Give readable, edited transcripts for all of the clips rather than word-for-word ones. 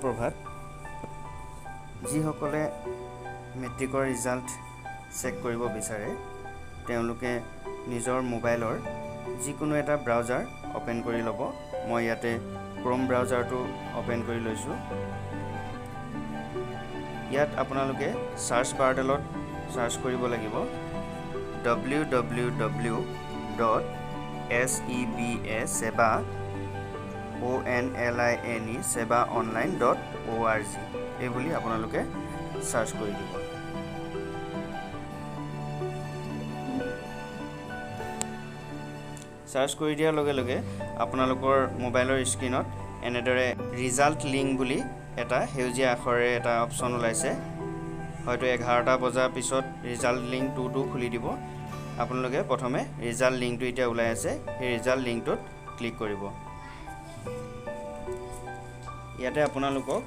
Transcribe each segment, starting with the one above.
সুপ্ৰভাত। যিসকলে মেট্ৰিকৰ result check কৰিব বিচাৰে তেওঁলোকে নিজৰ মোবাইলৰ যিকোনো এটা ব্ৰাউজাৰ অ'পেন কৰি ল'ব। মই ইয়াতে ক্ৰ'ম ব্ৰাউজাৰটো অ'পেন কৰি লৈছোঁ। ইয়াত আপোনালোকে চাৰ্চ বাৰডালত চাৰ্চ কৰিব লাগিব www.seba SEBA online SEBA online .org এই বুলি আপোনালোকে চাৰ্চ কৰি দিব। চাৰ্চ কৰি দিয়াৰ লগে লগে আপোনালোকৰ মোবাইলৰ স্ক্ৰীণত এনেদৰে ৰিজাল্ট লিংক বুলি এটা সেউজীয়া আখৰেৰে এটা অপশ্যন ওলাইছে। হয়তো 11টা বজাৰ পিছত ৰিজাল্ট লিংক 2টো খুলি দিব। আপোনালোকে প্ৰথমে ৰিজাল্ট লিংকটো এতিয়া ওলাই আছে, সেই ৰিজাল্ট লিংকটোত ক্লিক কৰিব। ইয়াতে আপোনালোকক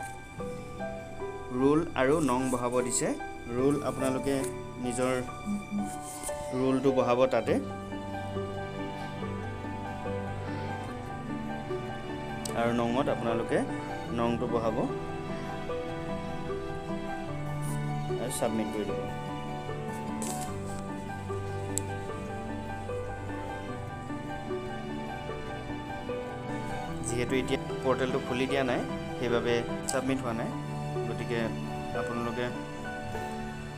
ৰোল আৰু নং বহাব দিছে। ৰোল আপোনালোকে নিজৰ ৰোলটো বহাব তাতে, আৰু নঙত আপোনালোকে নংটো বহাব আৰু ছাবমিট কৰি দিব। যিহেতু এতিয়া পৰ্টেলটো খুলি দিয়া নাই, সেইবাবে ছাবমিট হোৱা নাই, গতিকে আপোনালোকে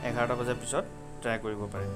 11টা বজাৰ পিছত ট্ৰাই কৰিব পাৰে।